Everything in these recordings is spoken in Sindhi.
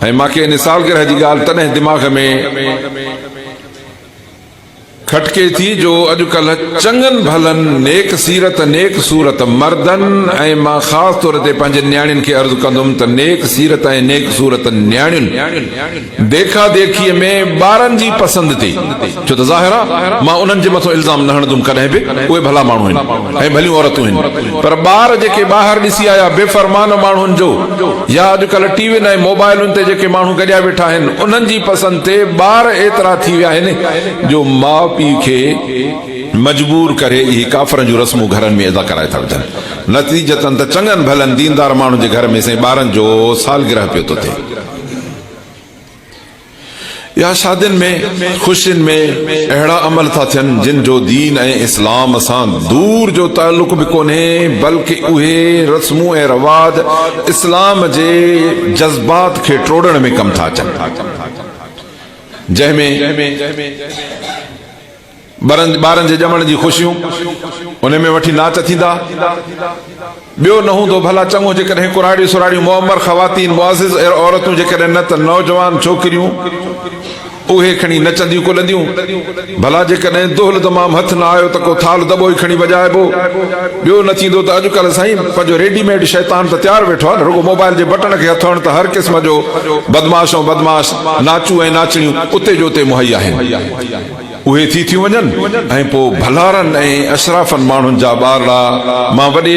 ۽ مان کي ان سالگرهه جي ڳالهه تڏهن دماغ ۾ کٽڪي ٿي جو اڄڪلهه چڱن ڀلن نيڪ سيرت نيڪ صورت مردن ۽ مان خاص طور تي پنهنجين نياڻين کي عرض ڪندم ته نيڪ سيرت ۽ نيڪ صورت نياڻين ديکا ديکيء ۾ ٻارن جي پسند تي ڇو ته ظاهر آ مان انهن جي مٿو الزام نه هڻندم ڪڏهن به اهي ڀلا ماڻهو آهن ۽ ڀليون عورتون آهن پر ٻار جيڪي ٻاهر ڏسي آيا بي فرمان ماڻهن جو يا اڄڪلهه ٽي وين ۽ موبائلن تي جيڪي ماڻهو گڏيا ويٺا آهن انهن جي پسند تي ٻار ايترا ٿي ويا آهن جو ماء پيء کي مجبور ڪري اهي ڪافرن جون رسمون گهرن ۾ ادا ڪرائي ٿا وجهن. نتيجتن ته چڱن ڀلن ديندار ماڻهن جي گهر ۾ سائين ٻارن جو سالگرهه پيو ٿو ٿئي. يا شادين ۾ خوشين ۾ اهڙا عمل ٿا ٿين جن جو دين ۽ اسلام سان دور جو تعلق به ڪونهي بلڪ اهي رسمون ۽ رواج اسلام جي جذبات کي ٽوڙڻ ۾ ڪم ٿا اچن جنهن ۾ ٻارن جي ڄمڻ جي خوشيون ان ۾ وٺي ناچ ٿيندا. ٻيو نه هوندو ڀلا چڱو جيڪڏهن ڪراڙيون سراڙيون معمر خواتين معزز عورتون جيڪڏهن نه ته نوجوان ڇوڪريون اهي کڻي نچنديون ڪڏنديون. ڀلا جيڪڏهن دهل دمام هٿ نه آيو ته ڪو ٿالهه دٻو ئي کڻي وڄائبو. ٻيو نه ٿيندو ته اڄڪلهه سائين پنهنجو ريڊي ميڊ شيطان ته تيار ويٺو آهي نه رڳو موبائل جي بٽڻ کي هٿ هڻ ته هر قسم جو بدمعاش ۽ بدمعاش ناچو ۽ ناچڻيون اتي جو اتي مهيا آهن. اهي ٿي ٿيون وڃن ۽ پوء ڀلارن ۽ اشرافن ماڻهن جا ٻارڙا، مان وڏي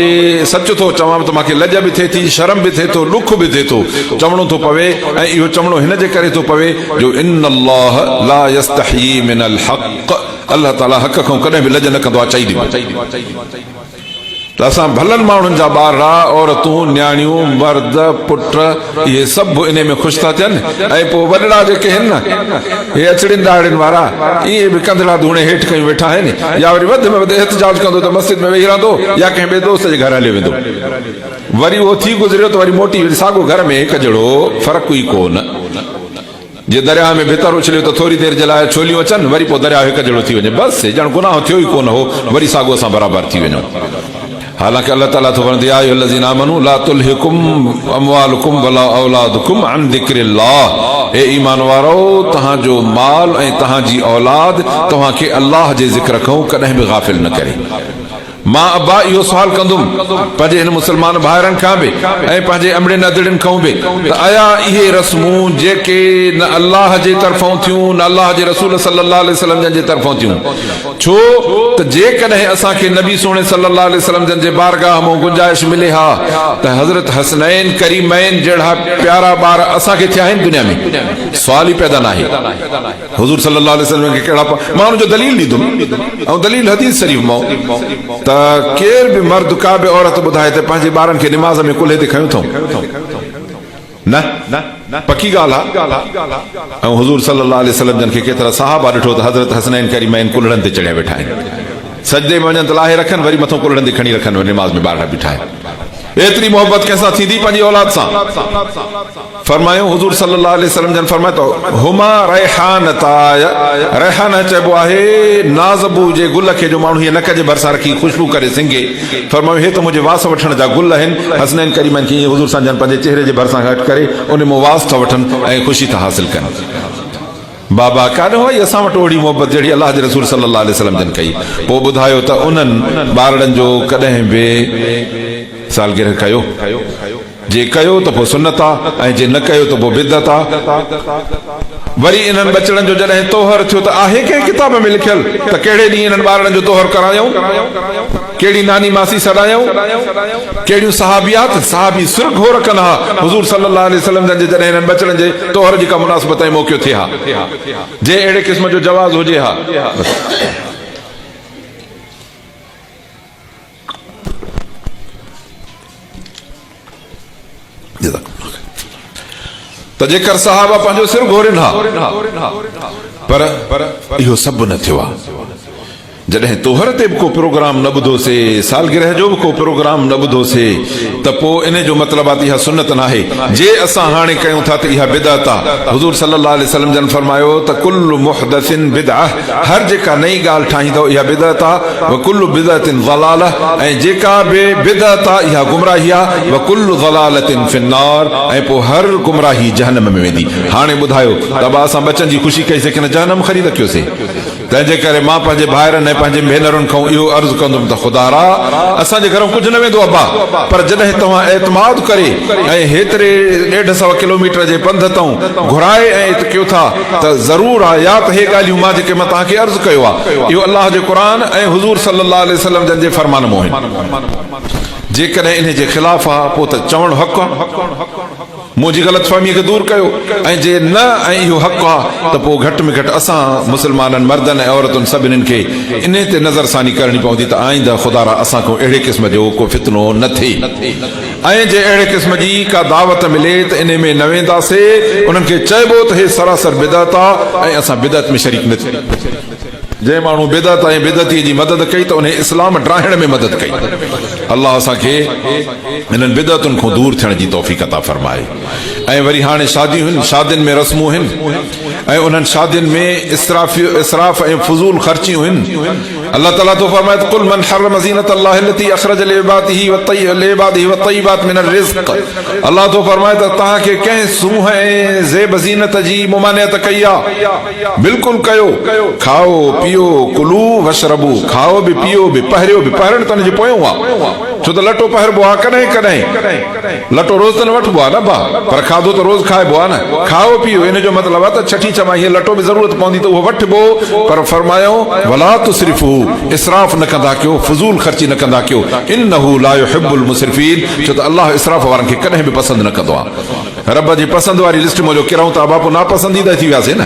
سچ ٿو چوان ته مان کي لڄ به ٿئي ٿي، شرم به ٿئي ٿو، ڏک به ٿئي ٿو، چوڻو ٿو پوي ۽ اهو چوڻو هن جي ڪري ٿو پوي جو ان الله لا يستحيي من الحق الله تعالي حق کان ڪڏهن به لڄ نه ڪندو آهي چئي ڏبو. ته اسان ڀلن ماڻهن جا ٻارڙا، عورتون، نياڻيون، مرد، پٽ اهي سڀ انهي ۾ خوش ٿا ٿين ۽ پوء وڏڙا جيڪي هن نه اهي اچڙين ڏاڙهين وارا اهي به ڪنڌڙا ڌوڻي هيٺ ڪيون ويٺا آهن يا وري وڌ ۾ وڌ احتجاج ڪندو ته مسجد ۾ ويهي رهندو يا ڪنهن ٻئي دوست جي گهر هليو ويندو وري اهو ٿي گذريو ته وري موٽي وري ساڳو گهر ۾ هڪ جهڙو فرق ئي ڪو نه. جي درياهه ۾ ڀتر اڇليو ته ٿوري دير جي لاء ڇوليون اچن، وري پوء درياهه هڪ جهڙو ٿي وڃي. بس، ڄڻ گناهه ٿيو ئي ڪونه هو، وري ساڳو اسان برابر ٿي وڃون. حالانڪه الله تعاليٰ ٿو فرمائي ته يا ايها الذين آمنوا لا تلهڪم اموالڪم ولا اولادڪم عن ذڪر الله اي ايمان وارؤ! توهان جو مال ۽ توهان جي اولاد توهان کي الله جي ذڪر کان ڪڏهن به غافل نه ڪري. مان ابا اهو سوال ڪندم پنهنجي هن مسلمان ڀائرن کان به ۽ پنهنجي امڙين ادڙين کان به ته آيا اهي رسمون جيڪي نه الله جي طرفون ٿيون نه الله جي رسول صلي الله عليه وسلم جن جي طرفون ٿيون ڇو ته جيڪڏهن اسان کي نبي سهڻي صلي الله عليه وسلم جن جي بارگاهه مون گنجائش ملي ها ته حضرت حسنين ڪريمين جهڙا پيارا ٻار اسان کي ٿيا آهن دنيا ۾ سوال ئي پيدا ناهي. حضور صلي الله عليه وسلم کي ڪهڙا مان ان جو دليل ڏيندم ۽ دليل حديث شريف مان ته ڪير به مرد ڪا به عورت ٻڌائي ته پنهنجي ٻارن کي نماز ۾ ڪلهي تي کنيو اٿئون نه پڪي ڳالهه آهي ۽ حضور صلي الله عليه وسلم جن کي ڪيترا صحابه ڏٺو ته حضرت حسنين ڪريمين ڪلهڙن تي چڙهيا ويٺا آهن سجدي ۾ وڃن ته لاهي رکن وري مٿو ڪلهڙن تي کڻي رکن نماز ۾ ٻارڙا بيٺا آهن ايتري محبت ڪنهن سان ٿيندي پنهنجي اولاد سان فرمايو، حضور صلي الله عليه وسلم جن فرمايو ته هما ريحانتاي، ريحانه چئبو آهي نازبو جي گل کي جو ماڻهو هيء نڪ جي ڀرسان رکي خوشبو ڪري سنگهي، فرمايو هي ته منهنجي واس وٺڻ جا گل آهن، حسنين ڪريمين کي ائين حضور سان جن پنهنجي چهري جي ڀرسان گهٽ ڪري ان مان واس ٿا وٺن ۽ خوشي ٿا حاصل ڪن. بابا ڪاڏهون آئي اسان وٽ اهڙي محبت جهڙي الله جي رسول صلي الله عليه وسلم جن ڪئي، پوء ٻڌايو ته انهن ٻارڙن جو ڪڏهن به سالگرهه ڪيو؟ جي ڪيو ته پوء سنت آ ۽ جي نه ڪيو ته پوء بدعت آ. وري انهن ٻچڙن جو جڏهن طوهر ٿيو ته آهي ڪنهن ڪتاب ۾ لکيل ته ڪهڙي ڏينهن انهن ٻارڙن جو طوهر ڪرايائون؟ ڪهڙي ناني ماسي سڏايائون؟ ڪهڙيون صحابيات، صحابي سر گهور ڪن ها حضور صلي الله عليه وسلم جن جي جڏهن انهن ٻچڙن جي طوهر جي ڪا مناسبت ۽ موقعو ٿئي ها. جي اهڙي قسم جو جواز هجي ها. ته جيڪر صحابه پنهنجو سر گهورين ها پر اهو سڀ نه ٿيو آهي. جڏهن طهر تي به ڪو پروگرام نه ٻڌوسي، سالگرهه جو به ڪو پروگرام نه ٻڌوسي ته پوء انهي جو مطلب آ ته اها سنت ناهي. جي اسان هاڻي ڪيون ٿا ته اها بدعت آ. حضور صلي الله عليه وسلم جن فرمايو ته ڪل محدث بدعه هر جيڪا نئين ڳالهه ٺاهيندؤ اها بدعت آ، وڪل بدعة ضلاله ۽ جيڪا به بدعت آ اها گمراهي آ، وڪل ضلالة في النار ۽ پوء هر گمراهي جهنم ۾ ويندي. هاڻي ٻڌايو ته ابا اسان ٻچن جي خوشي ڪئي سي ڪنه جهنم خريد ڪيوسي؟ تنهنجي ڪري مان پنهنجي ڀائرن ۽ پنهنجين ڀينرن کان اهو عرض ڪندم ته خدارا اسان جي گهرئون ڪجهه نه ويندو ابا، پر جڏهن توهان اعتماد ڪري ۽ هيتري ڏيڍ سئو ڪلوميٽر جي پنڌ تئون گهرائي ۽ ات ڪيو ٿا ته ضرور آ يا ته هي ڳالهيون مان جيڪي مان توهان کي عرض ڪيو آ اهو الله جي قرآن ۽ حضور صلي الله عليه وسلم جن جي فرمان مون آهن. جيڪڏهن انهي جي خلاف آ پوء ته چوڻ حق آ. منهنجي غلط فهميء کي دور ڪيو ۽ جي نه ۽ اهو حق آ ته پوء گهٽ ۾ گهٽ اسان مسلمانن مردن ۽ عورتن سڀنين کي انهي تي نظر ثاني ڪرڻي پوندي ته آئنده خدارا اسان کان اهڙي قسم جو ڪو فتنو نه ٿئي ۽ جي اهڙي قسم جي ڪا دعوت ملي ته انهي ۾ نه وينداسي انهن کي چئبو ته هي سراسر بدعت آ ۽ اسان بدعت ۾ شريڪ نه جنهن ماڻهو بدعت ۽ بدعتي جي مدد ڪئي ته انهي اسلام ڊاهڻ ۾ مدد ڪئي. الله اسان کي انهن بدعتن کان دور ٿيڻ جي توفيق عطا فرمائي. ۽ وري هاڻي شاديون هن، شادين ۾ رسمون هن ۽ انهن شادين ۾ اسراف ۽ فضول خرچيون هن. الله تعالي ٿو فرمائي ته قل من حرم زينة الله التي اخرج لعباده لعباده والطيبات من الرزق الله ٿو فرمائي ته توهان کي ڪنهن سونهن ۽ زيب زينت جي ممانعت ڪئي آ؟ بلڪل ڪيو، کائو، پيئو، ڪلو واشربو، کائو به پيئو به، پهريو به، پهرڻ ته ان جي پويون آ، ڇو ته لٽو پهربو آ ڪڏهن ڪڏهن، لٽو روز ته نه وٺبو آ نه ڀا، پر کاڌو ته روز کائبو آ نه، کائو پيئو ان جو مطلب آ ته ڇٺي ڇماهيء لٽو به ضرورت پوندي ته اهو وٺبو، پر فرمايائون، ولا تسرفو، اسراف نه ڪندا ڪيو، فضول خرچي نه ڪندا ڪيو، انه لا يحب المسرفين، ڇو ته الله اسراف وارن کي ڪڏهن به پسند نه ڪندو آ. رب جي پسند واري لسٽ مان جو ڪرائون ته ابا پوء ناپسنديده ٿي وياسين نه.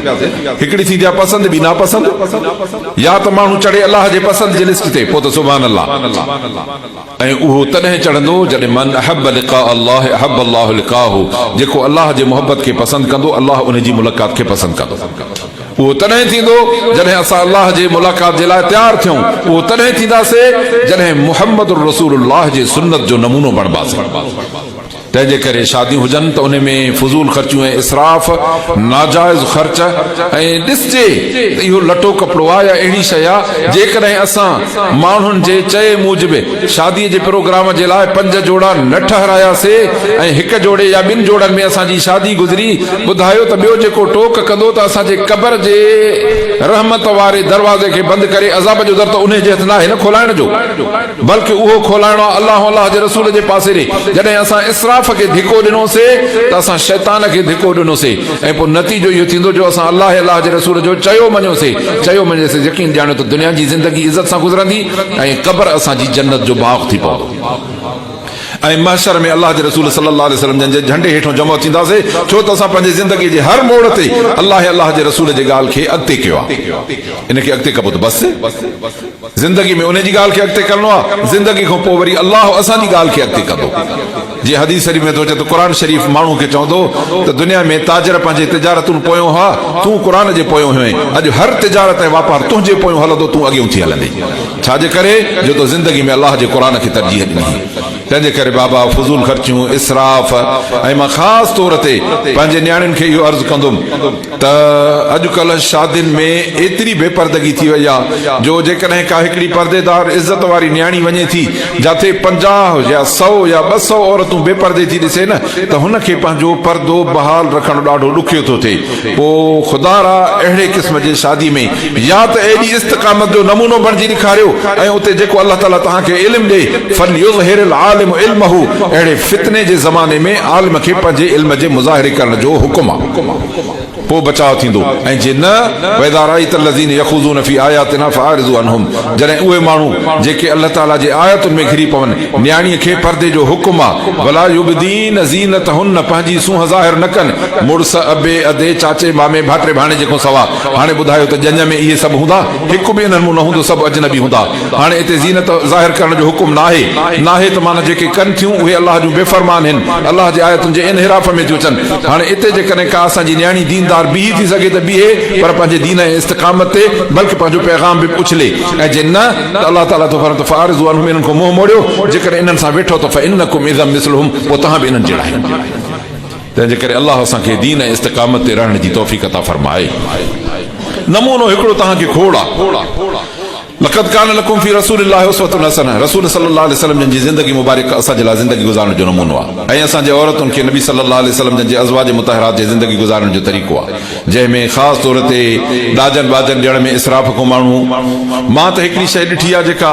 هڪڙي ٿيندي آهي پسند ٻي ناپسند. يا ته ماڻهو چڙهي الله جي پسند جي لسٽ تي پوء ته سبحان الله. ۽ اهو تڏهن چڙهندو جڏهن من احب لقاء الله احب الله لقاءه جيڪو الله جي محبت کي پسند ڪندو الله ان جي ملاقات کي پسند ڪندو. اهو تڏهن ٿيندو جڏهن اسان الله جي ملاقات جي لاء تيار ٿيون. اهو تڏهن ٿينداسين جڏهن محمد رسول الله جي سنت جو نمونو بڻباسين. تنهن جي ڪري شاديون هجن ته انهي ۾ فضول خرچيون ۽ اسراف، ناجائز خرچ، ۽ ڏسجي ته اهو لٽو ڪپڙو آ يا اهڙي شيء آ، جيڪڏهن اسان ماڻهن جي چئي موجب شادي جي پروگرام جي لاء پنج جوڙا نه ٺهراياسي ۽ هڪ جوڙي يا ٻن جوڙن ۾ اسان جي شادي گذري، ٻڌايو ته ٻيو جيڪو ٽوڪ ڪندو ته اسان جي قبر جي رحمت واري دروازي کي بند ڪري عذاب جو در ته انهي جي هٿ ناهي نه کولائڻ جو. بلڪ اهو کولائڻو آهي الله ۽ الله جي رسول جي پاسي ڏي. جڏهن اسان اسراف کي ڌڪو ڏنوسي ته اسان شيطان کي ڌڪو ڏنوسي ۽ پوء نتيجو اهو ٿيندو جو اسان الله ۽ الله جي رسول جو چيو مڃيوسي، چيو مڃيوسي يقين ڄاڻيو ته دنيا جي زندگي عزت سان گذرندي ۽ قبر اسان جي جنت جو باغ ٿي پوندو ۽ محشر ۾ الله جي رسول صلي الله عليه وسلم جن جي جهنڊي هيٺون جمع ٿينداسي ڇو ته اسان پنهنجي زندگي جي هر موڙ تي الله ۽ الله جي رسول جي ڳالهه کي اڳتي ڪيو آهي ان کي اڳتي ڪبو ته بس. زندگي ۾ انهي جي ڳالهه کي اڳتي ڪرڻو آهي، زندگي کان پوء وري الله اسان جي ڳالهه کي اڳتي ڪندو. جيئن حديث شريف ۾ ٿو اچي ته قرآن شريف ماڻهو کي چوندو ته دنيا ۾ تاجر پنهنجي تجارتن پويون هئا، تون قرآن جي پويون هئين، اڄ هر تجارت ۽ واپار تنهنجي پويون هلندو، تون اڳيون ٿي هلندين. ڇا جي ڪري؟ جو تو زندگي ۾ الله جي قرآن کي ترجيح ڏني هئي. تنهن جي ڪري بابا فضول خرچيون، اسراف ۽ مان خاص طور تي پنهنجي نياڻين کي اهو عرض ڪندم ته اڄڪلهه شادين ۾ ايتري بي پردگي ٿي وئي آهي جو جيڪڏهن ڪا هڪڙي پرديدار عزت واري نياڻي وڃي ٿي جاٿي 50 يا سئو يا 200 عورتون بي پردي ٿي ڏسي نه ته هن کي پنهنجو پردو بحال رکڻ ڏاڍو ڏکيو ٿو ٿئي پوء خدارا اهڙي قسم جي شادي ۾ يا ته ايڏي استقامت جو نمونو بڻجي ڏيکاريو ۽ اتي جيڪو الله تعالي توهان کي علم ڏئي فليظهر العالم علمه اهڙي فتني جي زماني ۾ عالم کي پنهنجي علم جي مظاهري ڪرڻ جو حڪم آ پوء بچاء ٿيندو ۽ جي نه واذا رايت الذين يخوضون في آياتنا فاعرض عنهم جڏهن اهي ماڻهو جيڪي الله تعالي جي آيتن ۾ گهري پون نياڻيء کي پردي جو حڪم آ ولا يبدين زينتهن پنهنجي سونهن ظاهر نه ڪن مڙس ابي ادي چاچي مامي ڀائٽي ڀاڻيجي کان سوا هاڻي ٻڌايو ته ڄڃ ۾ اهي سڀ هوندا؟ هڪ به انهن مون نه هوندو سڀ اجنبي هوندا. هاڻي اتي زينت ظاهر ڪرڻ جو حڪم ناهي. ناهي ته معنيٰ جيڪي ڪن ٿيون اهي الله جون بي فرمان هن، الله جي آيتن جي انحراف ۾ ٿيون اچن. هاڻي اتي جيڪڏهن ڪا اسان جي نياڻي ديندار بيهي ٿي سگهي ته بيهي پر پنهنجي دين ۽ استقامت تي بلڪ پنهنجو پيغام به اڇلي ۽ جي نه ته الله تعاليٰ ٿو فرمائي ته فاعرضوا عنهم انهن کان منهن موڙيو جيڪڏهن انهن سان ويٺو ته فانڪم اذا مثلهم پوء توهان به انهن جهڙا آهيو. تنهن جي ڪري الله اسان کي دين ۽ استقامت تي رهڻ جي توفيق عطا فرمائي. نمونو هڪڙو توهان کي کوڙ آ. لقد ڪان لڪم في رسول الله اسوة حسنة رسول صلي الله عليه وسلم جن جي زندگي مبارڪ اسان جي لاء زندگي گذارڻ جو نمونو آ ۽ اسان جي عورتن کي نبي صلي الله عليه وسلم جن جي ازواج مطهرات جي زندگي گذارڻ جو طريقو آ جنهن ۾ خاص طور تي ڏاجن ٻاجن ڏيڻ ۾ اسراف کان ماڻهو مان ته هڪڙي شيء ڏٺي آ جيڪا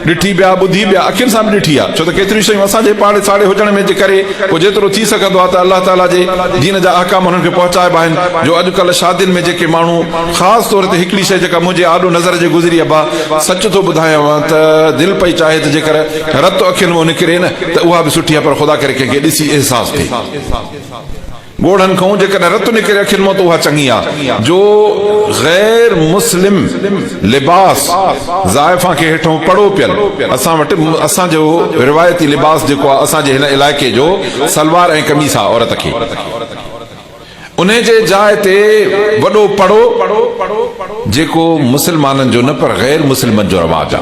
ڏٺي به آ ٻڌي به آ اکين سان به ڏٺي آ ڇو ته ڪيتريون شيون اسان جي پاڙي ساڙي هجڻ ۾ جي ڪري پوء جيترو ٿي سگهندو آ ته الله تعالي جي دين جا احڪام انهن کي پهچائبا آهن جو اڄ ڪلهه شادين ۾ جيڪي ماڻهو خاص طور تي هڪڙي شيء جيڪا منهنجي آڏو نظر جي گذري ابا سچ ٿو ٻڌايانو ته دل پئي چاهي ته جيڪر رت اکين مان نڪري نه ته اها به سٺي آ پر خدا ڪري ڪنهن کي ڏسي احساس ٿئي. ڳوڙهن کئون جيڪڏهن رت نڪري اکين مان ته اها چڱي آ جو غير مسلم لباس زائفان کي هيٺئون پڙو پيل اسان وٽ اسان جو روايتي لباس جيڪو آ اسان جي هن علائقي جو سلوار ۽ قميص آ عورت کي انهي جي جاء تي وڏو پڙو جيڪو مسلمانن جو نه پر غير مسلمن جو رواج آ.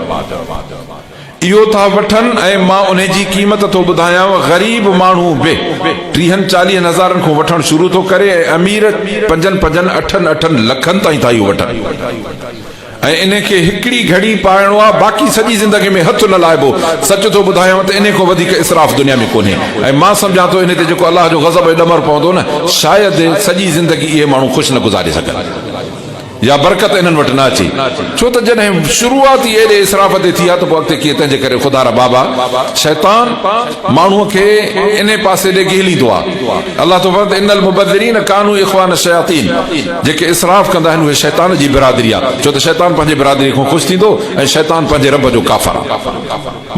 اهو ٿا وٺن ۽ مان انهي جي قيمت ٿو ٻڌايانو غريب ماڻهو به ٽيهن چاليهن هزارن کان وٺڻ شروع ٿو ڪري ۽ امير پنجن پنجن اٺن اٺن لکن تائين ٿا اهو وٺن ۽ انهي کي هڪڙي گهڙي پائڻو آ باقي سڄي زندگي ۾ هٿ نه لائبو سچ ٿو ٻڌايانو ته انهي کان وڌيڪ اسراف دنيا ۾ ڪونهي ۽ مان سمجهان ٿو انهي تي جيڪو الله جو غضب ۽ ڏمر پوندو نه شايد سڄي زندگي اهي ماڻهو خوش نه گذاري سگهن. يا برڪت انهن وٽ نه اچي، ڇو ته جڏهن شروعات ئي ايڏي اسراف تي ٿي آ ته پوء اڳتي ڪيئن، تنهنجي ڪري خدارا بابا شيطان ماڻهوء کي انهي پاسي ڏي گهليندو آ. الله ٿو فرمائي ته ان المبذرين ڪانوا اخوان الشياطين جيڪي اسراف ڪندا آهن اهي شيطان جي برادري آ، ڇو ته شيطان پنهنجي برادري کان خوش ٿيندو ۽ شيطان پنهنجي رب جو ڪافر آ.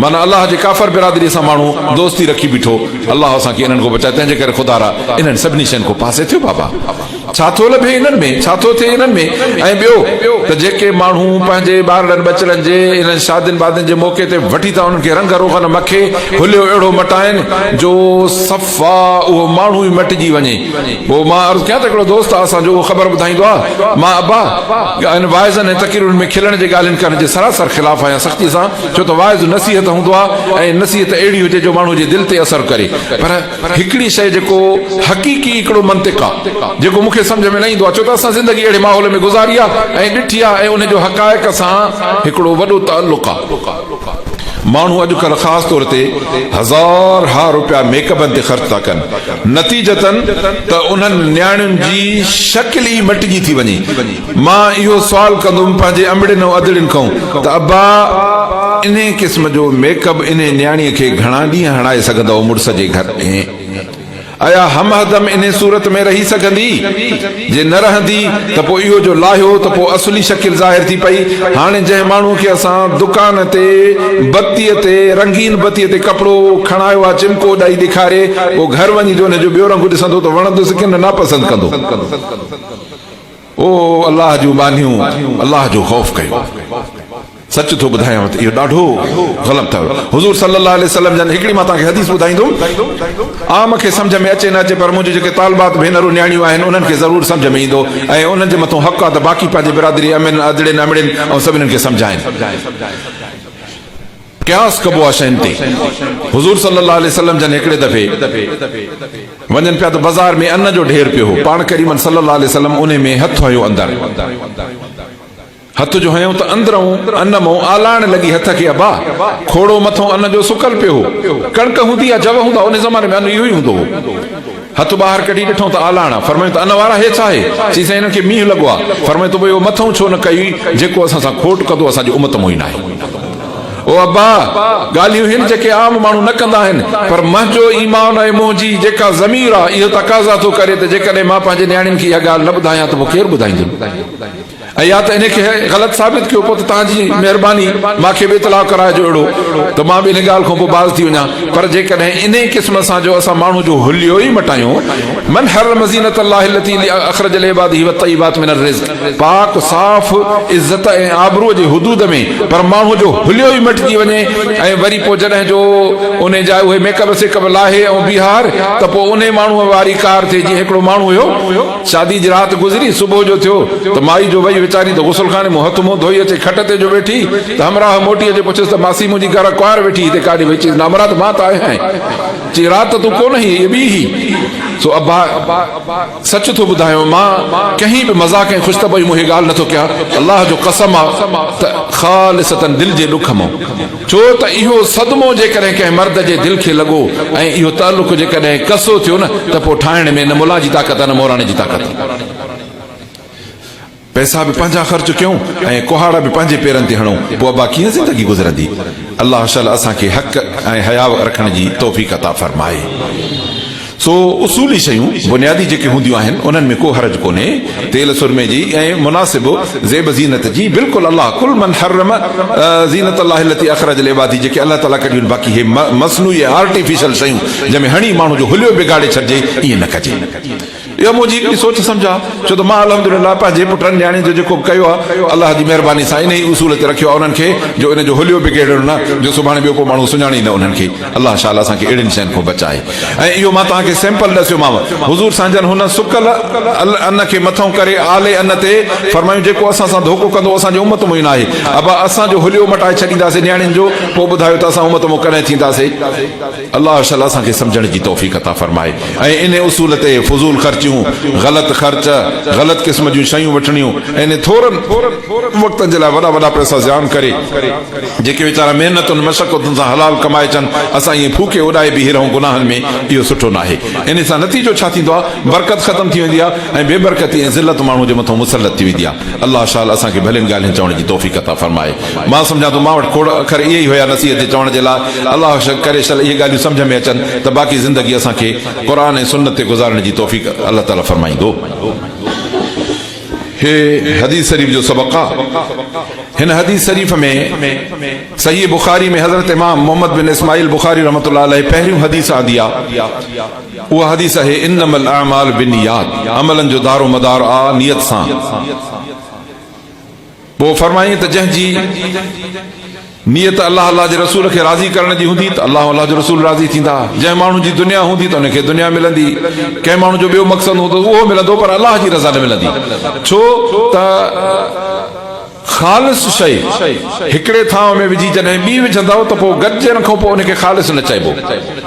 معنيٰ الله جي ڪافر برادري سان ماڻهو دوستي رکي بيٺو، الله اسان کي انهن کان بچائي، تنهنجي ڪري خدارا انهن سڀني شين کان پاسي ٿيو بابا. ڇا ٿو لڀي انهن ۾، ڇا ٿو ٿئي انهن ۾؟ ۽ ٻيو ته جيڪي ماڻهو پنهنجي ٻارڙن ٻچڙن جي انهن شادين بادين جي موقعي تي وٺي ٿا انهن کي رنگ روغن مکي حليو اهڙو مٽائين جو صفا اهو ماڻهو ئي مٽجي وڃي. پوء مان عرض ڪيان ته هڪڙو دوست آ اسان جو اهو خبر ٻڌائيندو آ، مان ابا انهن واعظن ۽ تقريرن ۾ کلڻ جي ڳالهين ڪرڻ جي سراسر خلاف آهيان سختي سان ڇو ته واعظ نصيحت هوندو آ ۽ نصيحت اهڙي هجي جو ماڻهو جي دل تي اثر ڪري پر هڪڙي شيء جيڪو حقيقي هڪڙو منطق آ جيڪو مون کي سمجهه ۾ نه ايندو آ ڇو ته اسان زندگي اهڙي ماحول ۾ گذاري آ ۽ ڏٺي آ ۽ ان جو حقائق سان هڪڙو وڏو تعلق آ. ماڻهو اڄڪلهه خاص طور تي هزار ها روپيا ميڪ اپن تي خرچ ٿا ڪن نتيجتن ته انهن نياڻين جي شڪل ئي مٽجي ٿي وڃي. مان اهو سوال ڪندم پنهنجي امڙين ۽ ادڙين کان ته ابا انهي قسم جو ميڪ اپ انهي نياڻيء کي گهڻا ڏينهن هڻائي سگهندؤ مڙس جي گهر ۾؟ ايا همهدم انهي صورت ۾ رهي سگهندي؟ جي نه رهندي ته پوء اهو جو لاهيو ته پوء اصلي شڪل ظاهر ٿي پئي. هاڻي جنهن ماڻهوء کي اسان دڪان تي بتيء تي رنگين بتيء تي ڪپڙو کڻايو آ چمڪو ڏئي ڏيکاري پوء گهر وڃي جو ان جو ٻيو رنگ ڏسندو ته وڻندس ڪين نه ناپسند ڪندو. او الله جون ٻانهيون! الله جو خوف ڪيو. سچ ٿو ٻڌايانو ته اهو ڏاڍو غلط اٿو. حضور صلي الله عليه وسلم جن هڪڙي مان توهان کي حديث ٻڌائيندم. عام کي سمجهه ۾ اچي نه اچي پر منهنجون جيڪي طالبات ڀينرون نياڻيون آهن انهن کي ضرور سمجهه ۾ ايندو ۽ انهن جي مٿون حق آهي ته باقي پنهنجي برادري امين ادڙين امڙين ۽ سڀنين کي سمجهائين. قياس ڪبو آ شين تي. حضور صلي الله عليه وسلم جن هڪڙي دفعي وڃن پيا ته بازار ۾ ان جو ڍير پيو هو. پاڻ ڪريمن صلي الله عليه وسلم انهي ۾ هٿ هنيو اندر. هٿ جو هنيو ته اندرئون ان مئون آلاڻ لڳي هٿ کي ابا! کوڙو مٿئون ان جو سڪل پيو هو. ڪڻڪ هوندي يا جوَ هوندا انهي زماني ۾ ان اهو ئي هوندو هو. هٿ ٻاهر ڪڍي ڏٺئون ته آلاڻ آ. فرمايو ته ان وارا هي ڇا آهي؟ چيس سائين انهن کي مينهن لڳو آ. فرمايو ته پوء اهو مٿئون ڇو نه ڪيوئي جيڪو اسان سان کوٽ ڪندو اسان جي امت مون ئي ناهي. او ابا! ڳالهيون هن جيڪي عام ماڻهو نه ڪندا آهن، پر منهنجو ايمان ۽ منهنجي جيڪا ضمير آ اهو تقاضا ٿو ڪري ته جيڪڏهن مان پنهنجي نياڻين کي اها ڳالهه نه ٻڌايان ته پوء ڪير ٻڌائيندن؟ ۽ يا ته انهي کي غلط ثابت ڪيو پوء ته توهان جي مهرباني مان کي به اطلاع ڪرائجو اهڙو ته مان به انهي ڳالهه کان پوء باز ٿي وڃان پر جيڪڏهن انهي قسم سان جو اسان ماڻهو جو حليو ئي مٽايون من حرم زينت الله التي اخرج لعباده والطيبات من الرزق پاڪ صاف عزت ۽ آبروء جي حدود ۾ پر ماڻهو جو حليو ئي مٽجي وڃي ۽ وري پوء جڏهن جو انهي جا اهي ميڪ اپ سيڪ اپ لاهي ۽ بيهار ته پوء انهي ماڻهو واري ڪار ٿئي جيئن هڪڙو ماڻهو هيو شادي جي رات گذري، صبح جو ٿيو ته مائي جو وئي ويچاري ته غسل خاني مان هٿ منهن ڌوئي اچي کٽ تي جو ويٺي ته همراهه موٽي اچي پڇيس ته ماسي منهنجي گهر ڪنوار ويٺي هتي ڪاڏي وئي؟ چيس نامراد مان ته آهيان. چي رات ته تون ڪونه هئين هيء ٻي هئي. سو ابا سچ ٿو ٻڌايانء مان ڪنهن به مذاق ۽ خوش طبعي مون هيء ڳالهه نٿو ڪيان الله جو قسم آ ته خالصتاً دل جي ڏک مون ڇو ته اهو صدمو جيڪڏهن ڪنهن مرد جي دل کي لڳو ۽ اهو تعلق جيڪڏهن ڪسو ٿيو نه ته پوء ٺاهڻ ۾ نه ملان جي طاقت آهي نه موراڻي جي طاقت. پئسا به پنهنجا خرچ ڪيون ۽ ڪهاڙا به پنهنجي پيرن تي هڻون پوء ابا ڪيئن زندگي گذرندي؟ الله شل اسان کي حق ۽ حياء رکڻ جي توفيق عطا فرمائي. سو اصولي شيون بنيادي جيڪي هونديون آهن انهن ۾ ڪو حرج ڪونهي، تيل سرمي جي ۽ مناسب زيب زينت جي بلڪل الله قل من حرم زينت الله التي اخرج لعباده جيڪي الله تعالي ڪڍيون آهن باقي هي مصنوعي ۽ آرٽيفيشل شيون جنهن ۾ هڻي ماڻهو جو حليو بگاڙي ڇڏجي ائين نه ڪجي. اها منهنجي هڪڙي سوچ سمجهه آهي ڇو ته مان الحمدلله پنهنجي پٽن نياڻين جو جيڪو به ڪيو آهي الله جي مهرباني سان انهي اصول تي رکيو آهي انهن کي جو ان جو حليو بگيڙڻو نه جو سڀاڻي ٻيو ڪو ماڻهو سڃاڻي نه انهن کي الله شال اسان کي اهڙين شين کان بچائي. ۽ اهو مان توهان کي سيمپل ڏسيومانو. حضور سائين جن هن سڪل ان کي مٿئون ڪري آلي ان تي فرمايون جيڪو اسان سان ڌوڪو ڪندو اسان جي امت مون ئي ناهي. ابا اسان جو حليو مٽائي ڇڏينداسين نياڻين جو پوء ٻڌايو ته اسان امت مون ڪڏهن ٿينداسين. الله شل اسان کي سمجهڻ جي توفيق عطا فرمائي ۽ انهي اصول تي فضول خرچيون، غلط خرچ، غلط قسم جون شيون وٺڻيون ۽ انهي ٿورن وقتن جي لاء وڏا وڏا پئسا زيان ڪري جيڪي ويچارا محنتن مشقتن سان حلال ڪمائي اچن، اسان ائين ڦوڪي اڏائي بيهي رهون گناهن ۾ اهو سٺو ناهي. انهي سان نتيجو ڇا ٿيندو آهي؟ برڪت ختم ٿي ويندي آهي ۽ بي برڪتي ۽ ذلت ماڻهو جي مٿان مسلط ٿي ويندي آهي. الله شال اسان کي ڀلين ڳالهين چوڻ جي توفيق عطا فرمائي. مان سمجهان ٿو مان وٽ کوڙ اکر اهي ئي هيا نصيحت جي چوڻ جي لاء. الله ڪري شل اهي ڳالهيون سمجهه ۾ اچن ته باقي زندگي اسان کي قرآن ۽ سنت تي گذارڻ جي توفيق الله تعالي فرمائيندو. هي حديث شريف جو سبق آ. هن حديث شريف ۾ صحيح بخاري ۾ حضرت امام محمد بن اسماعيل بخاري رحمة الله عليه پهريون حديث آندي آ. اها حديث آهي انما الاعمال بالنيات عملن جو دارو مدار آ نيت سان. پوء فرمايائين ته جنهن جي نيت الله الله جي رسول کي راضي ڪرڻ جي هوندي ته الله الله جو رسول راضي ٿيندا جنهن ماڻهو جي دنيا هوندي ته ان کي دنيا ملندي ڪنهن ماڻهو جو ٻيو مقصد هوندو اهو ملندو پر الله جي رضا نه ملندي ڇو ته خالص شيء هڪڙي ٿانء ۾ وجهي جڏهن ٻي وجهندؤ ته پوء گڏجڻ کان پوء ان کي خالص نه چئبو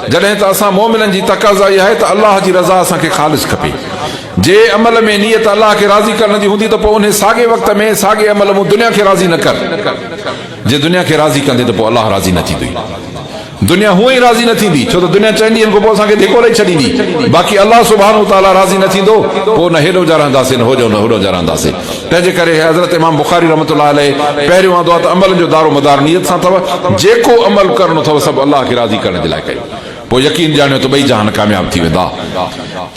جڏهن ته اسان مؤمنن جي تقاضا اها آهي ته الله جي رضا اسان کي خالص کپي جي عمل ۾ نيت الله کي راضي ڪرڻ جي هوندي ته پوء انهي ساڳئي وقت ۾ ساڳئي عمل مون دنيا کي راضي نه ڪر. جي دنيا کي راضي ڪندي ته پوء الله راضي نه ٿيندوئي. دنيا هونء ئي راضي نه ٿيندي ڇو ته دنيا چئن ڏينهن کان پوء اسان کي ڌڪو ڏئي ڇڏيندي. باقي الله سبحانه وتعاليٰ راضي نه ٿيندو پوء نه هيڏو جا رهنداسين نه هوڏو نه هوڏو جا رهنداسين. تنهن جي ڪري حضرت امام بخاري رحمة الله عليه پهريون آندو آهي ته عملن جو دارو مدار نيت سان اٿو. جيڪو عمل ڪرڻو اٿو سڀ الله کي راضي ڪرڻ جي لاء ڪيو. پوء يقين ڄاڻيو ته ٻئي جهان ڪامياب ٿي ويندا.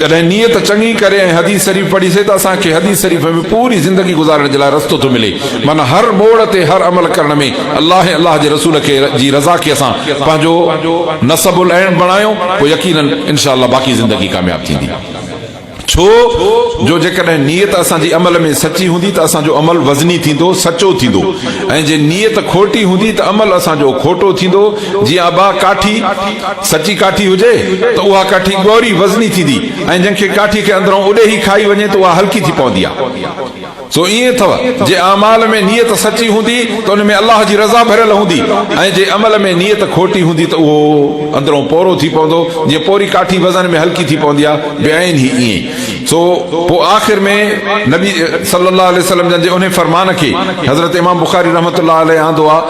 جڏهن نيت چڱي ڪري ۽ حديث شريف پڙهيسي ته اسان کي حديث شريف ۾ پوري زندگي گذارڻ جي لاء رستو ٿو ملي. معنيٰ هر موڙ تي هر عمل ڪرڻ ۾ الله ۽ الله جي رسول کي جي رضا کي اسان پنهنجو نصب العين بڻايون پوء يقيناً انشاء الله باقي زندگي ڪامياب ٿيندي. ڇو جو جيڪڏهن نيت اسان جي عمل ۾ سچي هوندي ته اسان جو عمل وزني ٿيندو، سچو ٿيندو ۽ جي نيت کوٽي هوندي ته عمل اسان جو کوٽو ٿيندو، جيئن ابا ڪاٺي سچي ڪاٺي هجي ته اها ڪاٺي ڳوري، وزني، ٿيندي ۽ جنهن کي ڪاٺي کي اندرئون اڏيهي کائي وڃي ته اها هلڪي ٿي پوندي آهي. سو ائين اٿو، جي اعمال ۾ نيت سچي هوندي ته ان ۾ الله جي رضا ڀريل هوندي ۽ جي عمل ۾ نيت کوٽي هوندي ته اهو اندرئون پورو ٿي پوندو، جيئن پوري ڪاٺي وزن ۾ هلڪي ٿي پوندي آهي، بعين هي ائين. سو پوء آخر ۾ نبي صلي الله عليه وسلم جن جي انهي فرمان کي حضرت امام بخاري رحمة الله عليه آندو آهي.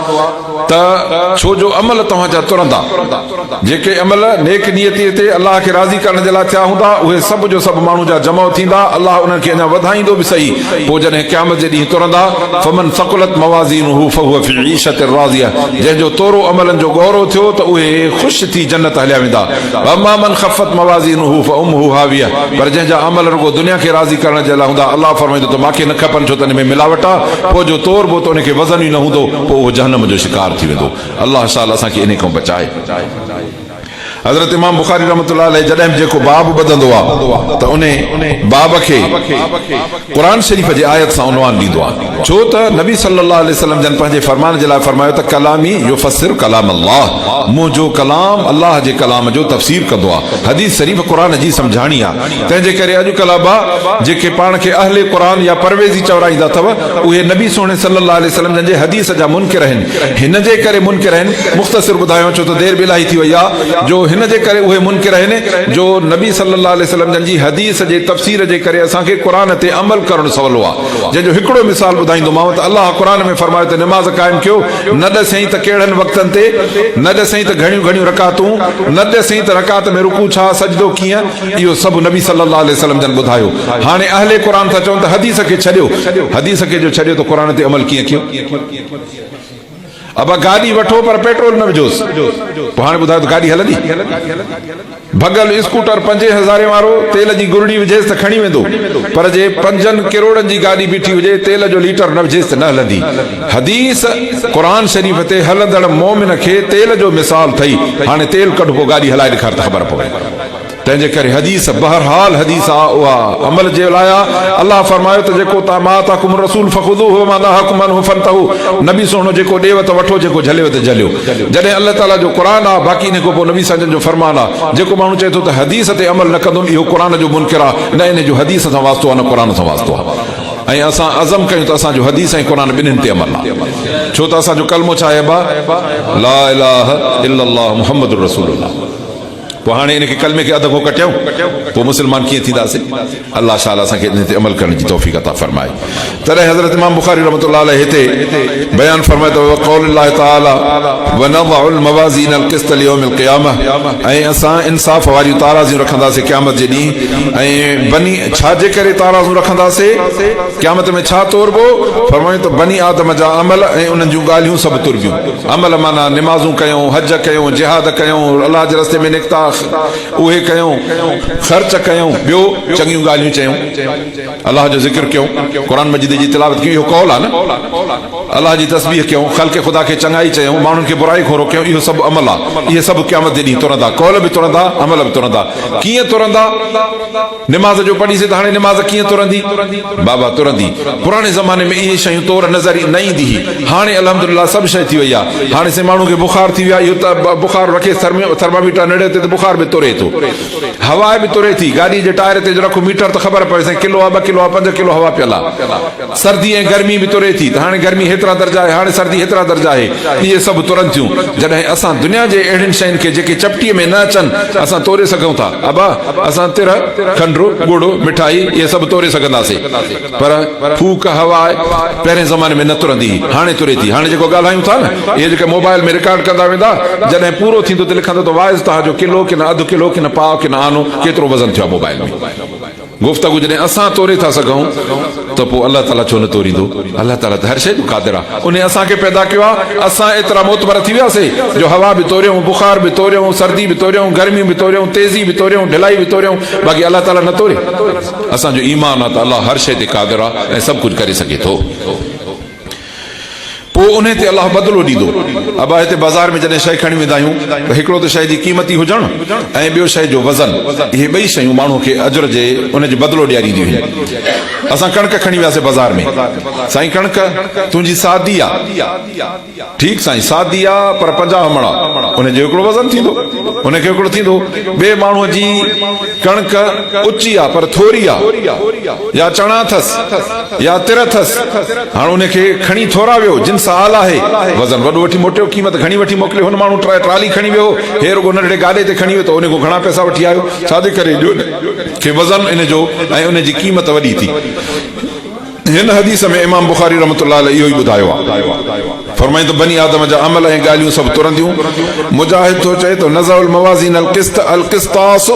ته ڇو جو عمل توهان جا ترندا، جيڪي عمل نيڪ نيتيء تي الله کي راضي ڪرڻ جي لاء ٿيا هوندا، اهي سڀ جو سڀ ماڻهو جا جمع ٿيندا، الله انهن کي اڃا وڌائيندو به سهي، پوء جڏهن قيامت جي ڏينهن ترندا، فمن ثقلت موازينه فهو في عيشة راضيه، جنهن جو تورو عملن جو ڳورو ٿيو ته اهي خوش ٿي جنت هليا ويندا، واما من خفت موازينه فامه هاويه، پر جنهن جا عمل رڳو دنيا کي راضي ڪرڻ جي لاء هوندا، الله فرمائيندو ته مان کي نه کپن ڇو ته ان ۾ ملاوٽ آ، پوء جو توربو ته ان کي وزن ئي نه هوندو، پوء اهو جهنم جو شڪار ٿي ويندو. الله شال اسان کي انهي کان بچائي. حضرت امام بخاري رحمة الله عليه جڏهن به جيڪو باب ٻڌندو آ ته انهي باب کي قرآن شريف جي آيت سان عنوان ڏيندو آ ڇو ته نبي صلي الله عليه وسلم جن پنهنجي فرمان جي لاء فرمايو ته ڪلامي يفسر ڪلام الله منهنجو ڪلام الله جي ڪلام جو تفسير ڪندو آ حديث شريف قرآن جي سمجهاڻي آ تنهن جي ڪري اڄڪلهه ابا جيڪي پاڻ کي اهل قرآن يا پرويزي چورائيندا اٿو اهي نبي سهڻي صلي الله عليه وسلم جن جي حديث جا منڪر آهن. هن جي ڪري منڪر آهن، مختصر ٻڌايان ڇو ته دير به الاهي ٿي وئي آهي، جو هن جي ڪري اهي منڪر آهن جو نبي صلي الله عليه وسلم جن جي حديث جي تفسير جي ڪري اسان کي قرآن تي عمل ڪرڻ سولو آهي. جنهن جو هڪڙو مثال ٻڌائيندومانو ته الله قرآن ۾ فرمايو ته نماز قائم ڪيو، نه ڏسين ته ڪهڙن وقتن تي، نه ڏسين ته گهڻيون گهڻيون رڪعتون، نه ڏسين ته رڪعت ۾ رڪوع ڇا، سجدو ڪيئن، اهو سڀ نبي صلي الله عليه وسلم جن ٻڌايو. هاڻي اهل قرآن ٿا چون ته حديث کي ڇڏيو، حديث کي جو ڇڏيو ته قرآن تي عمل ڪيئن ڪيو؟ ابا گاڏي وٺو پر پيٽرول نه وجهوس، پوء هاڻي ٻڌايو ته گاڏي هلندي؟ ڀڳل اسڪوٽر پنجين هزارين وارو تيل جي گرڙي وجهيس ته کڻي ويندو، پر جي پنجن ڪروڙن جي گاڏي بيٺي هجي تيل جو ليٽر نه وجهيس ته نه هلندي. حديث قرآن شريف تي هلندڙ مومن کي تيل جو مثال ٿئي، هاڻي تيل ڪڍ پوء گاڏي هلائي ڏيکار ته خبر پوي. تنهن جي ڪري حديث بهرحال حديث آ اها عمل جي لاء آ. الله فرمايو ته جيڪو تا ما آتاڪم الرسول فخذوه وما نهاڪم عنه فانتهوا نبي سهڻو جيڪو ڏيو ته وٺو جيڪو جهليو ته جهليو. جڏهن الله تعالي جو قرآن آ باقي انهي کان پوء نبي سائين جن جو فرمان آ. جيڪو ماڻهو چئي ٿو ته حديث تي عمل نه ڪندم اهو قرآن جو منڪر آ نه انهي جو حديث سان واسطو آ نه قرآن سان واسطو آ. ۽ اسان عزم ڪيون ته اسان جو حديث ۽ قرآن ٻنهين تي عمل آ. ڇو ته اسان جو ڪلمو ڇا آهي ابا؟ لا اله الا الله محمد رسول الله. پوء هاڻي ان کي ڪلمي کي اڌ کان ڪٽيائون پوء مسلمان ڪيئن ٿينداسين؟ الله شال اسان کي ان تي عمل ڪرڻ جي توفيق عطا فرمائي. تڏهن حضرت امام بخاري رحمة الله عليه هتي بيان فرمايو ته وقول الله تعالي ونضع الموازين القسط ليوم القيامة ۽ اسان انصاف واريون تارازيون رکنداسين قيامت جي ڏينهن ۽ بني ڇا جي ڪري تارازون رکنداسين؟ قيامت ۾ ڇا توربو؟ فرمايو ته بني آدم جا عمل ۽ انهن جون ڳالهيون سڀ توربيون. عمل معنيٰ نمازون ڪيون، حج ڪيون، جهاد ڪيون، الله جي رستي ۾ نڪتا، اهي ڪيون، خرچ ڪيون، ٻيو چڱيون ڳالهيون چيون، الله جو ذڪر ڪيون، قرآن مجيد جي تلاوت ڪيون، اهو قول آهي نه، الله جي تسبيح ڪيون، خلق خدا کي چڱائي چيون، ماڻهن کي برائي کان روڪيون، اهو سڀ عمل آهي، اهي سڀ قيامت جي ڏينهن ترندا، قول به ترندا، عمل به ترندا، ڪيئن ترندا؟ نماز جو پڙهيسين ته هاڻي نماز ڪيئن ترندي؟ بابا ترندي. پراڻي زماني ۾ اهي شيون تور نظر نه ايندي هئي. هاڻي الحمدلله سڀ شيء ٿي وئي آهي. هاڻي سائين ماڻهو کي بخار ٿي ويو آهي اهو ته بخار رکيس ٿرماميٽر نڙي تي ته بخار به تري ٿو. هوا به تري ٿي. گاڏي جي ٽائر تي جو رکو ميٽر ته خبر پوي سائين ڪلو آهي ٻه ڪلو آهي پنج ڪلو هوا پيل آهي. سردي ۽ گرمي به تري ٿي ته هاڻي گرمي هيترا درجا آهي، هاڻي سردي هيترا درجا آهي. اهي سڀ ترن ٿيون. جڏهن اسان دنيا جي اهڙين شين کي جيڪي چپٽيء ۾ نه اچن، اسان توري سگهون ٿا. ابا، اسان تر، کنڊ، ڳڙ، مٺائي، اهي سڀ توري سگهنداسين. پر ڦوڪ، هوا، پهرين زماني ۾ نه ترندي هئي. هاڻي تري ٿي. هاڻي جيڪو ڳالهايون ٿا نه، اهي جيڪي موبائل ۾ رڪارڊ ڪندا ويندا، جڏهن پورو ٿيندو ته لکندو ته واعظ توهان جو ڪلو ڪي نه اڌ ڪلو ڪي نه پاء ڪي نه آنو ڪيترو وزن ٿيو آهي موبائل ۾. گفتگو جڏهن اسان توري ٿا سگهون ته پوء الله تعاليٰ ڇو نه توريندو؟ الله تعاليٰ ته هر شيء جو قادر آهي. انهي اسان کي پيدا ڪيو آهي. اسان ايترا معتبر ٿي وياسي جو هوا به توريون، بخار به توريون، سردي به توريون، گرمي به توريون، تيزي به توريون، ڍلائي به توريون، باقي الله تعاليٰ نه توري. اسان جو ايمان آهي ته الله هر شيء تي قادر آهي ۽ سڀ ڪجهه ڪري سگهي ٿو. پوء انهي تي الله بدلو ڏيندو. ابا هتي بازار ۾ جڏهن شيء کڻي ويندا آهيون ته هڪڙو ته شيء جي قيمتي هجڻ ۽ ٻيو شيء جو وزن اهي ٻئي شيون ماڻهو کي اجر جي ان جي بدلو ڏيارينديون آهن. اسان ڪڻڪ کڻي وياسي بازار ۾ سائين ڪڻڪ تنهنجي سادي آ ٺيڪ سائين سادي آ پر 50 مڻ آ ان جو هڪڙو وزن ٿيندو ان کي هڪڙو ٿيندو ٻئي ماڻهو جي ڪڻڪ اچي آ پر ٿوري آ يا چڻا اٿس يا تر اٿس، هاڻ ان کي کڻي ٿورا ويو، جنس اعليٰ آهي، وزن وڏو وٺي موٽيو، قيمت گهڻي وٺي موڪليو، هن ماڻهو ٽرالي کڻي ويو هو، هي رڳو ننڍڙي گاڏي تي کڻي ويو ته ان کان گهڻا پئسا وٺي آيو، ڇا جي ڪري جو ان کي وزن ان جو ۽ ان جي قيمت وڏي ٿي. هن حديث ۾ امام بخاري رحمة الله عليه اهو ئي ٻڌايو آهي. فرمائين ته بني آدم جا عمل ۽ ڳالهيون سڀ ترنديون. مجاهد ٿو چئي ته نضع الموازين القسط القسطاس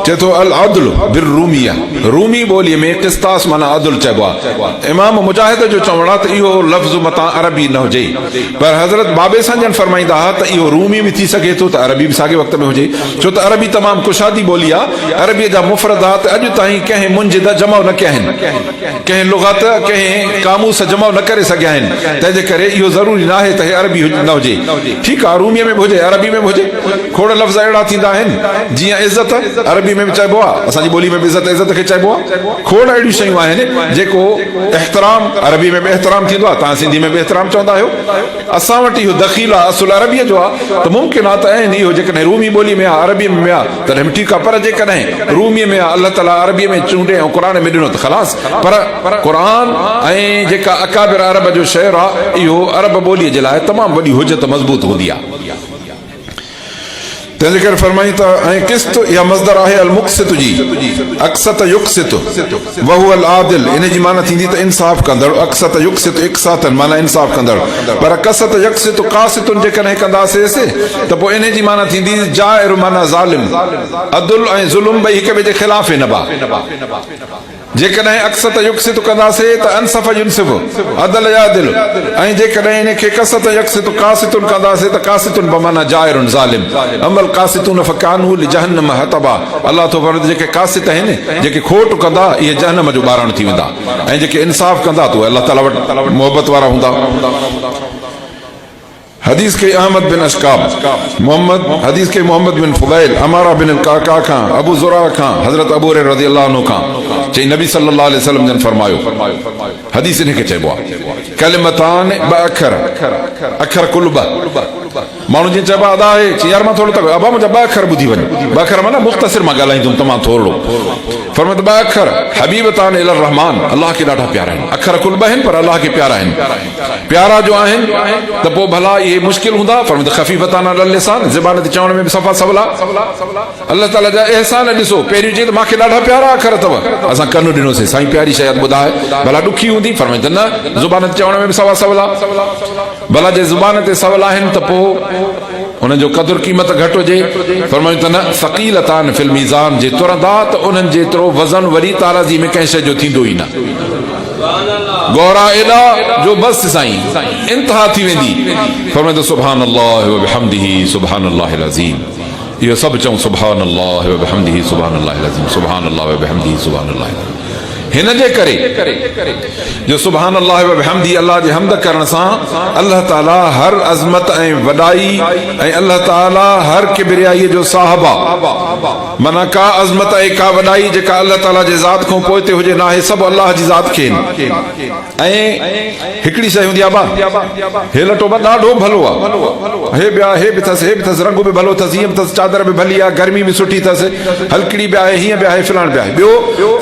چئي ٿو العدل بالروميه رومي ٻوليء ۾ قسطاس معنيٰ عدل چئبو آهي. امام مجاهد جو چوڻ آهي ته اهو لفظ متان عربي نه هجي پر حضرت بابي سان جن فرمائيندا ها ته اهو رومي به ٿي سگهي ٿو ته عربي به ساڳئي وقت ۾ هجي ڇو ته عربي تمام ڪشادي ٻولي آهي عربيء جا مفردات اڄ تائين ڪنهن منجد جمع نه ڪيا آهن. ڪنهن لغت، ڪنهن قاموس جمع نه ڪري سگهيا آهن، تنهن جي ڪري اهو ضروري نه آهي ته هي عربي نه هجي. ٺيڪ آهي روميء ۾ به هجي، عربي ۾ به هجي. کوڙ لفظ اهڙا ٿيندا آهن، جيئن عزت عربي ۾ به چئبو آهي، اسان جي ٻولي ۾ به عزت عزت کي چئبو آهي. کوڙ اهڙيون شيون آهن، جيڪو احترام عربي ۾ به احترام ٿيندو آهي، توهان سنڌي ۾ به احترام چوندا آهيو. اسان وٽ اهو دخيل آهي، اصل عربيء جو آهي ته ممڪن آهي ته عين اهو جيڪڏهن رومي ٻوليء ۾ آهي، عربيء ۾ به آهي. تڏهن به ٺيڪ آهي پر جيڪڏهن روميء ۾ الله تعاليٰ عربيء ۾ چونڊي ۽ قرآن ۾ ڏنو ته خلاص پر قرآن ۽ جيڪا اڪابر عرب جو شعر آهي اهو عرب ٻوليء جي لاء تمام وڏي حجت مضبوط هوندي آهي. تنهن جي ڪري فرمائين ته ۽ قسط يا مصدر آهي المقسط جي اقسط يقسط وهو العادل ان جي معنيٰ ٿيندي ته انصاف ڪندڙ اقسط يقسط اقساطا معنيٰ انصاف ڪندڙ پر قسط يقسط قاسط جيڪڏهن ڪنداسيس ته پوء انهي جي معنيٰ ٿيندي جائر معنيٰ ظالم. عدل ۽ ظلم ٻئي هڪ ٻئي جي خلاف هنبا. جيڪڏهن اقسط يقسط ڪنداسي ته انصف ينصف، عدل يعدل، ۽ جيڪڏهن انهي کي قسط يقسط قاسط ڪنداسي ته قاسط بمعنيٰ جائر ظالم. اما القاسطون فڪانوا لجهنم حطبا الله ٿو فرمائي ته جيڪي قاسط آهن، جيڪي کوٽ ڪندا، اهي جهنم جو ٻارڻ ٿي ويندا ۽ جيڪي انصاف ڪندا ته اهي الله تعاليٰ وٽ محبت وارا هوندا. حديث ڪئي احمد بن اشڪاب، محمد، حديث ڪئي محمد بن فضيل، عماره بن القعقاع کان، ابو زرعه کان، حضرت ابو هريره رضي الله عنه کان، چئي نبي صلي الله عليه وسلم جن فرمايو، حديث انهي کي چئبو آهي، ڪلمتان ٻه اکر، اکر ڪل ٻه، ماڻهو جيئن چئبو آهي ادا اهي، چئي يار مان ٿورو تڪ، ابا منهنجا ٻه اکر ٻڌي وڃ، ٻه اکر معنيٰ مختصر مان ڳالهائيندم تمام ٿورڙو، فرمايو ته ٻه اکر، حبيبتان الي الرحمان، الله کي ڏاڍا پيارا آهن، اکر ڪل ٻه آهن پر الله کي پيارا آهن. پيارا جو آهن ته پوء ڀلا اهي مشڪل هوندا؟ فرمايو ته خفيفتان علي اللسان، زبان تي چوڻ ۾ به صفا سولا. الله تعاليٰ جا احسان ڏسو، پهريون چيائين ته مان کي ڏاڍا پيارا اکر اٿو، اسان ڪن ڏنوسين، سائين پياري شيء ٻڌاء، ڀلا ڏکي هوندي؟ فرمايو ته نه، زبان تي چوڻ ۾ به صفا سولا. ڀلا جي زبان تي سولا آهن ته پوء انهن جو قدر قيمت گهٽ هجي؟ فرمايو ته نه، ثقيلتان في الميزان، جي ترندا ته انهن جيترو وزن وري تارازي ۾ ڪنهن شيء جو ٿيندو ئي نه. گورا ايڏا جو بس سائين انتها ٿي ويندي. فرمائي ٿو سبحان الله وبحمده سبحان الله العظيم اهو سڀ چئون سبحان الله وبحمده سبحان الله العظيم سبحان الله وبحمده سبحان الله العظيم هن جي ڪري جو سبحان الله وبحمده الله جي حمد ڪرڻ سان الله تعالي هر عظمت ۽ وڏائي ۽ الله تعالي هر ڪبريائي جو صاحب آ. معنيٰ ڪا عظمت ۽ ڪا وڏائي جيڪا الله تعاليٰ جي ذات کان پوئتي هجي ناهي سڀ الله جي ذات کي آهن ۽ هڪڙي شيء هوندي آهي ابا هي لٽو به ڏاڍو ڀلو آهي هي به آهي هي به اٿس هي به اٿس رنگ به ڀلو اٿس هيئن به اٿس چادر به ڀلي آهي گرمي به سٺي اٿس هلڪڙي به آهي هيئن به آهي فلاڻ به آهي ٻيو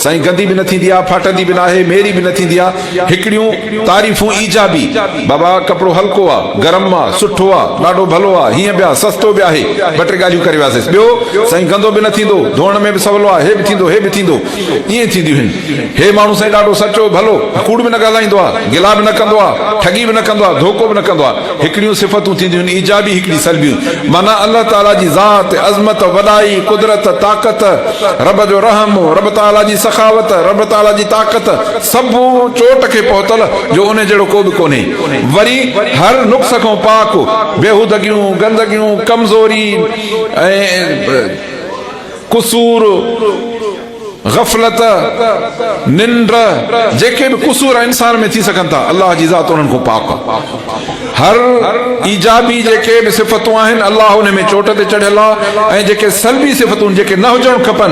سائين گندي به نه ٿيندي آهي ڦاٽندي به ناهي ميري به نه ٿيندي آهي هڪڙيون تعريفون ايجابي، بابا ڪپڙو هلڪو آ، گرم آ، سٺو آ، ڏاڍو ڀلو آ، هيئن به آ، سستو به آهي، ٻه ٽي ڳالهيون ڪري وياسيس. ٻيو، سائين گندو به نه ٿيندو، ڌوئڻ ۾ به سولو آ، هي به ٿيندو، هي به ٿيندو. ائين ٿينديون هن. هي ماڻهو سائين ڏاڍو سچو، ڀلو، ڪوڙ به نه ڳالهائيندو آ، گلا به نه ڪندو آ، ٺڳي به نه ڪندو آ، ڌوڪو به نه ڪندو آ. هڪڙيون صفتون ٿينديون هن ايجابي، هڪڙي سلبيون. معنيٰ الله تعاليٰ جي ذات، عظمت، وڏائي، قدرت، طاقت، رب جو رحم، رب تعاليٰ جي سخاوت، رب تعاليٰ جي طاقت، سڀ چوٽ کي پهتل جو ان جهڙو ڪو به ڪونهي. وري هر نقص کان پاڪ، بيهودگيون، گندگيون، ڪمزوري ۽ قصور، غفلت، ننڊ، جيڪي به قصور انسان ۾ ٿي سگهن ٿا، الله جي ذات انهن کان پاڪ آهي. هر ايجابي جيڪي به صفتون آهن الله انهن ۾ چوٽ تي چڙهيل آهي ۽ جيڪي سلبي صفتون جيڪي نه هجڻ کپن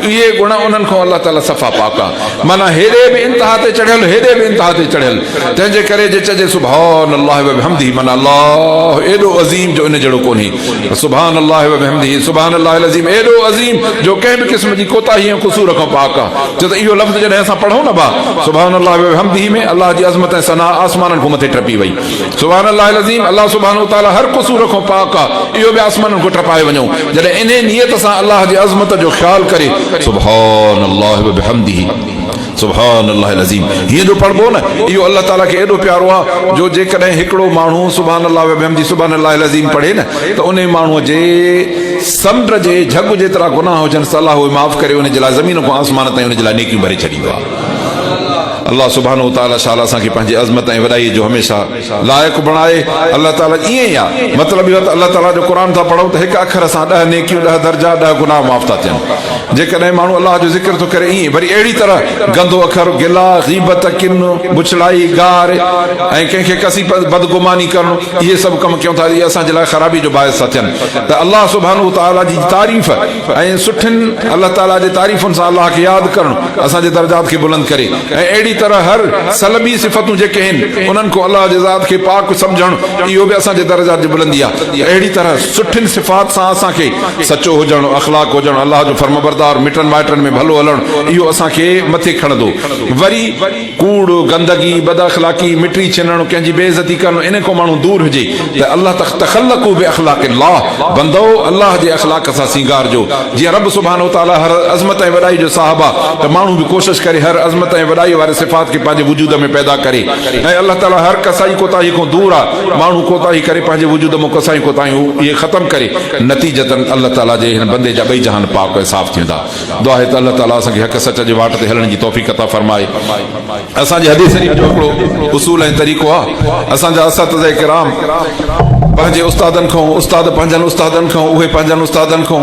اهي گڻ انهن کان الله تعالي صفا پاڪ آهي معنيٰ هيڏي به انتها تي چڙهيل هيڏي به انتها تي چڙهيل تنهن جي ڪري جي چئجي سبحان الله وبحمده معنيٰ الله ايڏو عظيم جو ان جهڙو ڪونهي سبحان الله وبحمده سبحان الله العظيم ايڏو عظيم جو ڪنهن به قسم جي ڪوتاهي ۽ قصور کان پاڪ آ ڇو ته اهو لفظ جڏهن اسان پڙهون نه ڀا سبحان الله وبحمده ۾ الله جي عظمت ۽ ثنا آسمانن کان مٿي ٽپي وئي سبحان الله العظيم الله سبحانه وتعالي هر قصور کان پاڪ آ اهو به آسمانن کان ٽپائي وڃون جڏهن انهي نيت سان الله جي عظمت جو خيال ڪري سبحان الله وبحمده. سبحان الله العظيم هيئن جو پڙهبو نه اهو الله تعالي کي ايڏو پيارو آ جو جيڪڏهن هڪڙو ماڻهو سبحان الله وبحمده سبحان الله العظيم پڙهي نه ته انهي ماڻهو جي سمنڊ جي جهڳ جيترا گناهه هجنس ته الله اهي معاف ڪري ان جي لاء زمين کان آسمان تائين ان جي لاء نيڪيون ڀري ڇڏيندو آ. الله سبحانه وتعالي شال اسان کي پنهنجي عظمت ۽ وڏائي جو هميشه لائق بڻائي. الله تعالي ائين ئي آ مطلب اهو ته الله تعالي جو قرآن ٿا پڙهون ته هڪ اکر سان ڏهه نيڪيون ڏهه درجا ڏهه گناهه معاف ٿا ٿين. جيڪڏهن ماڻهو الله جو ذڪر ٿو ڪري ائين وري اهڙي طرح گندو اکر، گلا، غيبت، ڪن، بڇڙائي، گار ۽ ڪنهن کي ڪسي بدگماني ڪرڻ اهي سڀ ڪم ڪيون ٿا اهي اسان جي لاء خرابي جو باعث ٿا ٿين ته الله سبحانه وتعالي جي تعريف ۽ سٺين الله تعالي جي تعريفن سان الله کي ياد ڪرڻ اسان جي درجات کي بلند ڪري ۽ اهڙي طرح هر سلبي صفتون جيڪي آهن انهن کان الله جي ذات کي پاڪ سمجهڻ اهو به اسان جي درجات جي بلندي آهي ته اهڙي طرح سٺين صفات سان اسان کي سچو هجڻ اخلاق هجڻ الله جو فرمانبردار مٽن مائٽن ۾ ڀلو هلڻ اهو اسان کي مٿي کڻندو وري ڪوڙ، گندگي، بداخلاقي، مٽي ڇنڻ، ڪنهن جي بي عزتي ڪرڻ انهن کان ماڻهو دور هجي ته الله تخلقوا باخلاق الله بندؤ الله جي اخلاق سان سينگارجو جيئن رب سبحانه وتعالي هر عظمت ۽ وڏائي جو صاحب آ ته ماڻهو به ڪوشش ڪري هر عظمت ۽ وڏائي واري صفات کي پنهنجي وجود ۾ پيدا ڪري ۽ الله تعالي هر ڪسائي ڪوتاهي کان دور آ ماڻهو ڪوتاهي ڪري پنهنجي وجود مان ڪسايون ڪوتاهيون اهي ختم ڪري نتيجتاً الله تعالي جي هن بندي جا ٻئي جهان پاڪ ۽ صاف ٿي ويندا. دعا آهي ته الله تعالي اسان کي حق سچ جي واٽ تي هلڻ جي توفيق عطا فرمائي. اسان جي حديث شريف جو هڪڙو اصول ۽ طريقو آهي. اسان جا اساتذه ڪرام پنهنجي استادن کان، استاد پنهنجن استادن کان، اهي پنهنجن استادن کان،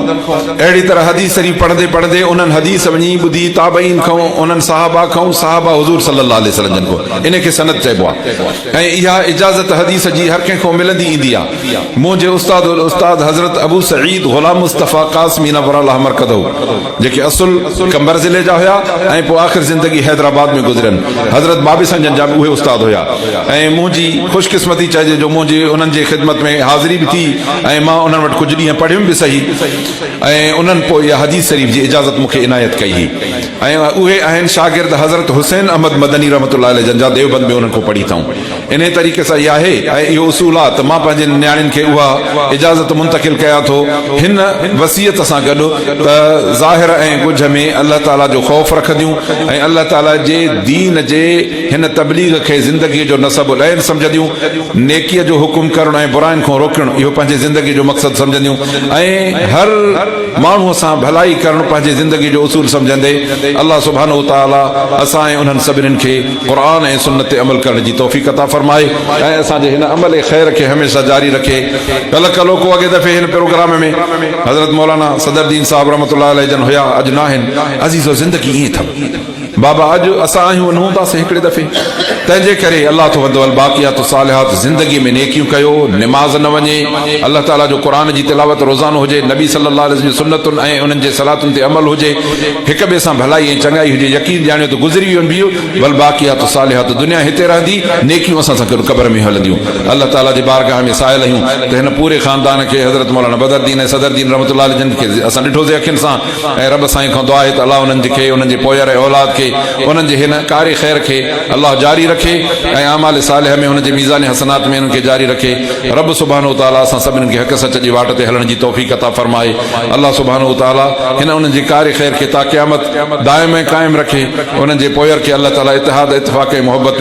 اهڙي طرح حديث شريف پڙهندي پڙهندي انهن حديث وڃي ٻڌي تابعين کان، انهن صحابه کان، صحابه حضور صلي الله عليه وسلم جن کان. ان کي سند چئبو آهي ۽ اها اجازت حديث جي هر ڪنهن کان ملندي ايندي آهي. منهنجي استاد الاستاد حضرت ابو سعيد غلام مصطفيٰ قاسمي نور الله مرقده جيڪي اصل قمبر ضلعي جا هيا ۽ پوء آخر زندگي حيدرآباد ۾ گذرين حضرت بابي سائين جن جا به اهي استاد هيا ۽ منهنجي خوش قسمتي چئجي جو منهنجي انهن جي خدمت ۾ حاضري به ٿي ۽ مان انهن وٽ ڪجهه ڏينهن پڙهيم به سهي ۽ انهن پوء اها حديث شريف جي اجازت مون کي عنايت ڪئي هئي ۽ اهي آهن شاگرد حضرت حسين احمد مدني رحمة الله عليه جن جا ديوبند ۾ انهن کان پڙهي اٿئون. انهيء طريقي سان اها آهي ۽ اهو اصول آ ته مان پنهنجين نياڻين کي اها اجازت منتقل ڪيان ٿو هن وصيت سان گڏ ته ظاهر ۽ ڳجهه ۾ الله تعاليٰ جو خوف رکنديون ۽ الله تعاليٰ جي دين جي هن تبليغ کي زندگيء جو نصب العين سمجهنديون، نيڪيء جو حڪم ڪرڻ ۽ براين کان روڪڻ اهو پنهنجي زندگيء جو مقصد سمجهنديون ۽ هر ماڻهوء سان ڀلائي ڪرڻ پنهنجي زندگيء جو اصول سمجهندي الله سبحانه وتعاليٰ اسان ۽ انهن سڀنين کي قرآن ۽ سنت تي عمل ڪرڻ جي توفيق عطا فرمائي ۽ اسان جي هن عمل خير کي هميشه جاري رکي. ڪلهه ڪلهوڪو اڳئين دفعي هن پروگرام ۾ حضرت مولانا صدر الدين صاحب رحمة الله عليه جن هيا اڄ ناهن. عزيزو زندگي ائين اٿم بابا اڄ اسان آهيون نه هونداسين هڪڙي دفعي تنهن جي ڪري الله ٿو وندو الباقيات الصالحات زندگي ۾ نيڪيون ڪيو نماز نه وڃي الله تعالي جو قرآن جي تلاوت روزانو هجي نبي صلي الله عليه وسلم جي سنتن ۽ انهن جي صلاتن تي عمل هجي هڪ ٻئي سان ڀلائي ۽ چڱائي هجي يقين ڄاڻيو ته گذري ويون والباقيات الصالحات دنيا هتي رهندي نيڪيون اسان سان گڏ قبر ۾ هلنديون الله تعالي جي بارگاهه ۾ سائل آهيون ته هن پوري خاندان کي حضرت مولانا بدر الدين ۽ صدر الدين رحمة الله عليه جن کي اسان ڏٺوسين اکين سان ۽ رب سائين کان دعا آهي ته الله انهن کي انهن جي پوئر ۽ اولاد کي انهن جي هن ڪار خير کي الله جاري رکي ۽ اعمال صالحه ۾ انهن جي ميزان حسنات ۾ انهن کي جاري رکي رب سبحانه وتعالي اسان سڀني کي حق سچ جي واٽ تي هلڻ جي توفيق عطا فرمائي الله سبحانه وتعالي هن انهن جي ڪار خير کي تا قيامت دائم ۽ قائم رکي انهن جي پوئر کي الله تعالي اتحاد اتفاق ۽ محبت ۾